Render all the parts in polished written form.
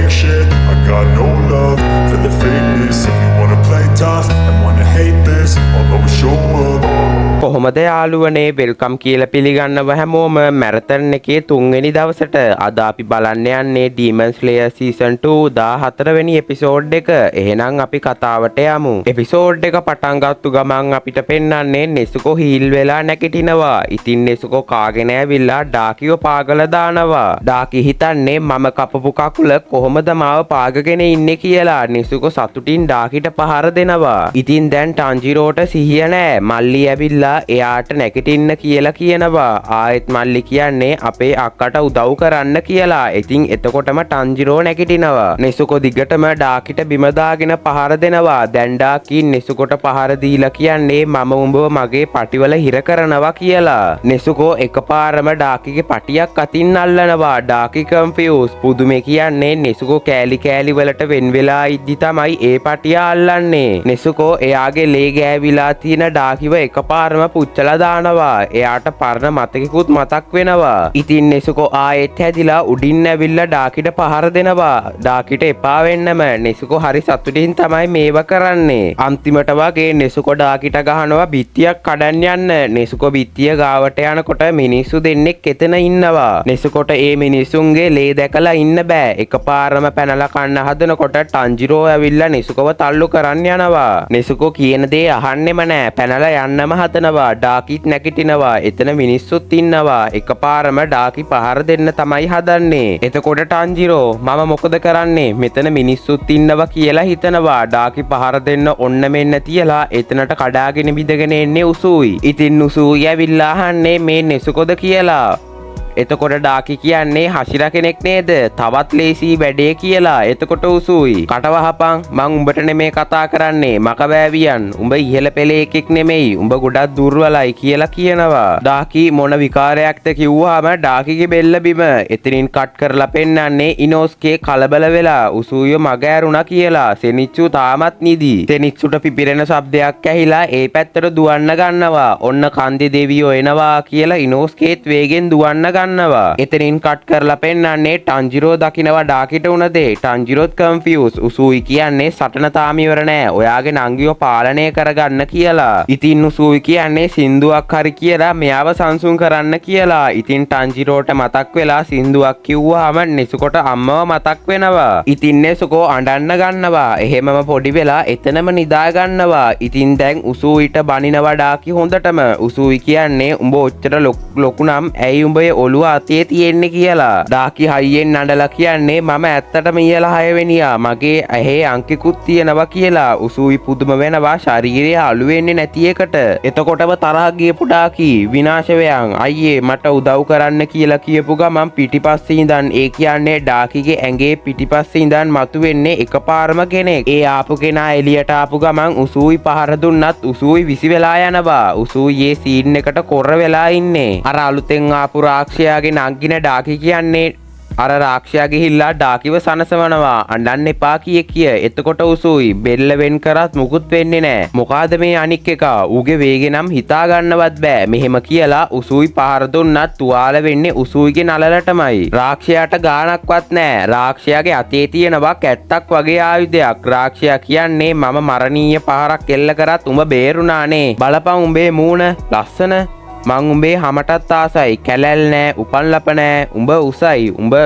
fake shit. I got no love for the fakeness. If you wanna play tough and wanna hate this, I'll always show up. කොහොමද යාළුවනේ? Welcome කියලා පිළිගන්නව හැමෝම marathon එකේ තුන්වෙනි දවසට. අද අපි බලන්න යන්නේ ඩීමන් ස්ලේයර් සීසන් 2 14 වෙනි එපිසෝඩ් එක. එහෙනම් අපි කතාවට යමු. එපිසෝඩ් එක පටන් ගත්තු ගමන් අපිට පෙන්වන්නේ නෙසුකෝ හීල් වෙලා නැගිටිනවා. ඉතින් නෙසුකෝ කාගෙන ඇවිල්ලා ඩාකිව පාගල දානවා. ඩාකි හිතන්නේ මම කපපු කකුල කොහොමද මාව පාගගෙන ඉන්නේ කියලා. නෙසුකෝ සතුටින් ඩාකිට පහර දෙනවා. ඉතින් දැන් ටාන්ජිරෝට සිහිය නෑ. මල්ලි ඇවිල්ලා එයාට නැගිටින්න කියලා කියනවා. ආයෙත් මල්ලි කියන්නේ අපේ අක්කට උදව් කරන්න කියලා. ඉතින් එතකොටම ටාන්ජිරෝ නැගිටිනවා. නෙසුකෝ දිගටම ඩාකිට බිම දාගෙන පහර දෙනවා. දැන් ඩාකි නෙසුකොට පහර දීලා කියන්නේ මම උඹව මගේ පටිවල හිර කරනවා කියලා. නෙසුකෝ එකපාරම ඩාකිගේ පටියක් අතින් අල්ලනවා. ඩාකි කන්ෆියුස්. පුදුමේ කියන්නේ නෙසුකෝ කෑලි කෑලි වලට වෙන් වෙලා ඉද්දි තමයි ඒ පටිය අල්ලන්නේ. නෙසුකෝ එයාගේ ලේ ගෑවිලා තියෙන ඩාකිව එකපාරම පුච්චලා දානවා. එයාට පරණ මතකෙකුත් මතක් වෙනවා. ඉතින් නෙසුකෝ ආයෙත් හැදිලා උඩින් ඇවිල්ලා ඩාකිට පහර දෙනවා. ඩාකිට එපා වෙන්නම නෙසුකෝ හරි සතුටින් තමයි මේව කරන්නේ. අන්තිමට වගේ නෙසුකෝ ඩාකිට ගහනවා බිත්තියක් කඩන් යන්න. නෙසුකෝ බිත්තිය ගාවට යනකොට මිනිස්සු දෙන්නෙක් එතන ඉන්නවා. නෙසුකොට ඒ මිනිස්සුන්ගේ ලේ දැකලා ඉන්න බෑ. එකපාරම පැනලා කන්න හදනකොට ටන්ජිරෝ ඇවිල්ලා නෙසුකව තල්ලු කරන්න යනවා. නෙසුකෝ කියන දේ අහන්නෙම නෑ. පැනලා යන්නම හදනවා. ඩාකිත් නැගිටිනවා. එතන මිනිස්සුත් ඉන්නවා. එකපාරම ඩාකි පහර දෙන්න තමයි හදන්නේ. එතකොට ටන්ජිරෝ මම මොකද කරන්නේ, මෙතන මිනිස්සුත් ඉන්නවා කියලා හිතනවා. ඩාකි පහර දෙන්න ඔන්න මෙන්න තියලා එතනට කඩාගෙන බිඳගෙන එන්නේ උසූයි. ඉතින් උසූයි ඇවිල්ලා අහන්නේ මේ නෙසුකොද කියලා. එතකොට ඩාකි කියන්නේ හෂිරා කෙනෙක් නේද? තවත් ලේසි වැඩේ කියලා. එතකොට උසුයි කටවහපන්, මං උඹට නෙමේ කතා කරන්නේ, මකබෑවියන්, උඹ ඉහළ පෙළේ එකෙක් නෙමෙයි, උඹ ගොඩක් දුර්වලයි කියලා කියනවා. ඩාකි මොන විකාරයක්ද කිව්වහම ඩාකිගේ බෙල්ල බිම. එතනින් කට් කරලා පෙන්නන්නේ ඉනෝස්කේ කලබල වෙලා උසුයිව මග ඇරුණා කියලා. සෙනිච්චු තාමත් නිදි. සෙනිච්චුට පිපිරෙන ශබ්දයක් ඇහිලා ඒ පැත්තට දුවන්න ගන්නවා. ඔන්න කන්දේ දෙවියෝ එනවා කියලා ඉනෝස්කේත් වේගෙන් දුවන්න ගන්නවා. එතනින් කට් කරලා පෙන්නන්නේ ටන්ජිරෝ දකිනවා ඩාකිට උන දේ. ටන්ජිරෝත් කන්ෆියුස්. උසූයි කියන්නේ සටන තාම ඉවර නෑ, ඔයාගේ නංගිව පාලනය කරගන්න කියලා. ඉතින් උසූයි කියන්නේ සින්දුවක් හරි කියලා මෙයාව සංසුන් කරන්න කියලා. ඉතින් ටන්ජිරෝට මතක් වෙලා සින්දුවක් කිව්වහම නෙසුකොට අම්මව මතක් වෙනවා. ඉතින් නෙසුකෝ අඬන්න ගන්නවා. එහෙමම පොඩි වෙලා එතනම නිදා ගන්නවා. ඉතින් දැන් උසූයිට බනිනවා ඩාකි හොඳටම. උසූයි කියන්නේ උඹ ඔච්චර ලොකු නම් ඇයි උඹේ ඔළුව අතේ තියෙන්නේ කියලා. ඩාකි හයියෙන් අඬලා කියන්නේ මම ඇත්තටම ඉහළ හයවෙනියා, මගේ ඇහේ අංකෙකුත් තියෙනවා කියලා. උසූයි පුදුම වෙනවා ශරීරය අලු වෙන්නේ නැති එකට. එතකොටම තරහ ගියපු ඩාකි විනාශ වෙයන් අයියේ මට උදව් කරන්න කියලා කියපු ගමන් පිටිපස්සේ ඉඳන්, ඒ කියන්නේ ඩාකිගේ ඇඟේ පිටිපස්සේ ඉඳන් මතුවෙන්නේ එකපාරම කෙනෙක්. ඒ ආපු කෙනා එළියට ආපු ගමන් උසූයි පහර දුන්නත් උසූයි විසි වෙලා යනවා. උසූයි ඒ සීන් එකට කොර වෙලා ඉන්නේ. අර අලුතෙන් ආපු රාක්ෂයාගේ නංගින ඩාකි කියන්නේ අර රාක්ෂයා ගිහිල්ලා ඩාකිව සනසවනවා, අඬන්න එපා කිය කිය. එතකොට උසුයි බෙල්ල වෙන් කරත් මුකුත් වෙන්නේ නෑ. මොකාද මේ අනික් එකා? ඌගේ වේගෙ නම් හිතා ගන්නවත් බෑ. මෙහෙම කියලා උසුයි පහර දුන්නත් තුවාල වෙන්නේ උසුයිගේ නළලටමයි. රාක්ෂයාට ගාණක්වත් නෑ. රාක්ෂයාගේ අතේ තියෙනවා කැත්තක් වගේ ආයුධයක්. රාක්ෂයා කියන්නේ මම මරණීය පහරක් එල්ල කරත් උඹ බේරුණානේ. බලපන් උඹේ මූණ ලස්සන. මං උඹේ හමටත් ආසයි. කැලැල් නෑ, උපන් ලප නෑ, උඹ උසයි. උඹ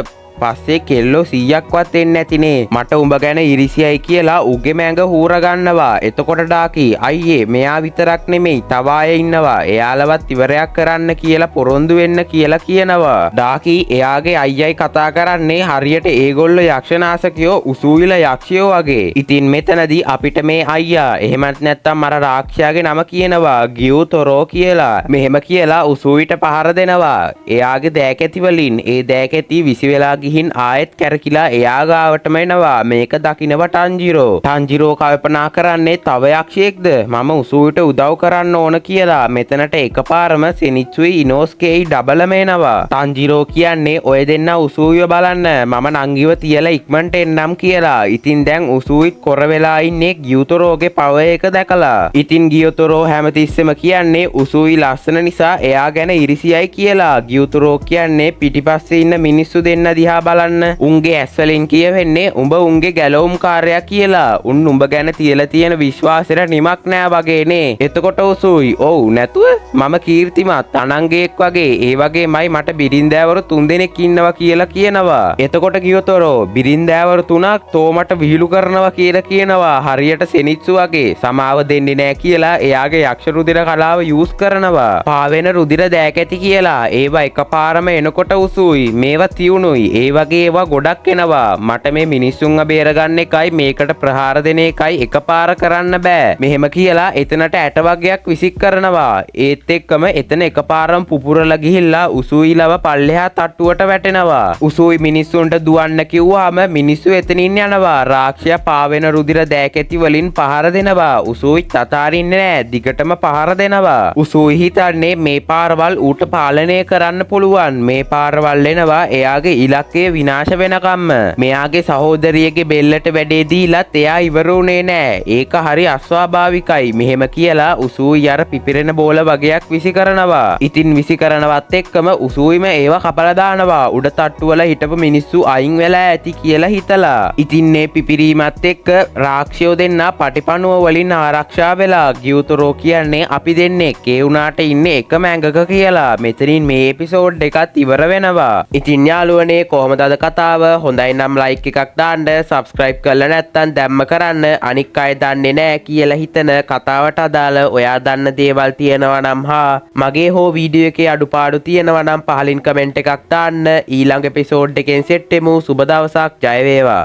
පස්සේ කෙල්ලෝ 100ක්වත් එන්නේ නැතිනේ. මට උඹ ගැන ඉරිසියයි කියලා උගෙම ඇඟ හූර ගන්නවා. එතකොට ඩාකි අයියේ මෙයා විතරක් නෙමෙයි, තව අය ඉන්නවා, එයාලවත් ඉවරයක් කරන්න කියලා පොරොන්දු වෙන්න කියලා කියනවා. ඩාකි එයාගේ අයියයි කතා කරන්නේ හරියට ඒගොල්ලෝ යක්ෂනාශකයෝ උසූයිලා යක්ෂයෝ වගේ. ඉතින් මෙතනදී අපිට මේ අයියා එහෙමත් නැත්තම් අර රාක්ෂයාගේ නම කියනවා ගියුතොරෝ කියලා. මෙහෙම කියලා උසූයිට පහර දෙනවා එයාගේ දෑකැති වලින්. ඒ දෑකැති විසි වෙලා ගිහින් ආයෙත් කැරකිලා එයා ගාවටම එනවා. මේක දකිනවා ටන්ජිරෝ. ටන්ජිරෝ කල්පනා කරන්නේ තව යක්ෂයෙක්ද, මම උසූයිට උදව් කරන්න ඕන කියලා. මෙතනට එකපාරම සෙනිච්චුයි ඉනෝස්කේයි ඩබලම එනවා. ටන්ජිරෝ කියන්නේ ඔය දෙන්න උසූයිව බලන්න, මම නංගිව තියලා ඉක්මනට එන්නම් කියලා. ඉතින් දැන් උසූයිත් කොර වෙලා ඉන්නේ ගියුතොරෝගේ පව එක දැකලා. ඉතින් ගියුතොරෝ හැමතිස්සෙම කියන්නේ උසූයි ලස්සන නිසා එයා ගැන ඉරිසියයි කියලා. ගියුතොරෝ කියන්නේ පිටිපස්සේ ඉන්න මිනිස්සු දෙන්න දිහා දිහා බලන්න. උන්ගේ ඇස් වලින් කියවෙන්නේ උඹ උන්ගේ ගැලවුම් කාර්යයා කියලා. උන් උඹ ගැන තියලා තියෙන විශ්වාසෙට නිමක් නෑ වගේ නේ. එතකොට උසුයි ඔව් නැතුව මම කීර්තිමත් අනංගයෙක් වගේ, ඒ වගේමයි මට බිරින්දෑවරු 3 දෙනෙක් ඉන්නවා කියලා කියනවා. එතකොට ගියොතොරෝ බිරින්දෑවරු තුනක් තෝ මට විහිළු කරනවා කියලා කියනවා. හරියට සෙනිත්සු වගේ සමාව දෙන්නේ නෑ කියලා එයාගේ යක්ෂ රුධිර කලාව යූස් කරනවා. පාවෙන රුධිර දෑකැති කියලා ඒවා එකපාරම එනකොට උසුයි මේවා තියුණුයි, ඒ වගේ ඒවා ගොඩක් එනවා. මට මේ මිනිස්සුන්ව බේරගන්න එකයි මේකට ප්‍රහාර දෙන එකයි එකපාර කරන්න බෑ. මෙහෙම කියලා එතනට ඇට වගයක් විසික් කරනවා. ඒත් එක්කම එතන එකපාරම පුපුරලා ගිහිල්ලා උසුයි ලව පල්ලෙහා තට්ටුවට වැටෙනවා. උසුයි මිනිස්සුන්ට දුවන්න කිව්වාම මිනිස්සු එතනින් යනවා. රාක්ෂයා පාවෙන රුධිර දෑකැති වලින් පහර දෙනවා. උසුයි අතාරින්නේ නෑ, දිගටම පහර දෙනවා. උසුයි හිතන්නේ මේ පාරවල් ඌට පාලනය කරන්න පුළුවන්. මේ පාරවල් එනවා එයාගේ ඉලක්කය විනාශ වෙනකම්ම. මෙයාගේ සහෝදරියගේ බෙල්ලට වැඩේ දීලත් එයා ඉවර වුණේ නෑ. ඒක හරි අස්වාභාවිකයි. මෙහෙම කියලා උසුයි අර පිපිරෙන බෝල වගයක් විසි කරනවා. ඉතින් විසි කරනවත් එක්කම උසුයිම ඒවා කපලා දානවා, උඩ තට්ටුවල හිටපු මිනිස්සු අයින් වෙලා ඇති කියලා හිතලා. ඉතින් මේ පිපිරීමත් එක්ක රාක්ෂයෝ දෙන්නා පටිපණුව වලින් ආරක්ෂා වෙලා. ගියුතරෝ කියන්නේ අපි දෙන්නෙක් ඒ වුණාට ඉන්නේ එකම ඇඟක කියලා. මෙතනින් මේ එපිසෝඩ් එකත් ඉවර වෙනවා. ඉතින් යාළුවනේ, කොහොමද අද කතාව? හොඳයි නම් ලයික් එකක් දාන්න, සබ්ස්ක්‍රයිබ් කරලා නැත්නම් දැම්ම කරන්න. අනික් අය දන්නේ නෑ කියලා හිතන කතාවට අදාළ ඔයා දන්න දේවල් තියෙනවා නම් හා මගේ හෝ වීඩියෝ එකේ අඩුපාඩු තියෙනවා නම් පහලින් කමෙන්ට් එකක් දාන්න. ඊළඟ එපිසෝඩ් එකෙන් සෙට් වෙමු. සුබ දවසක්, ජය වේවා.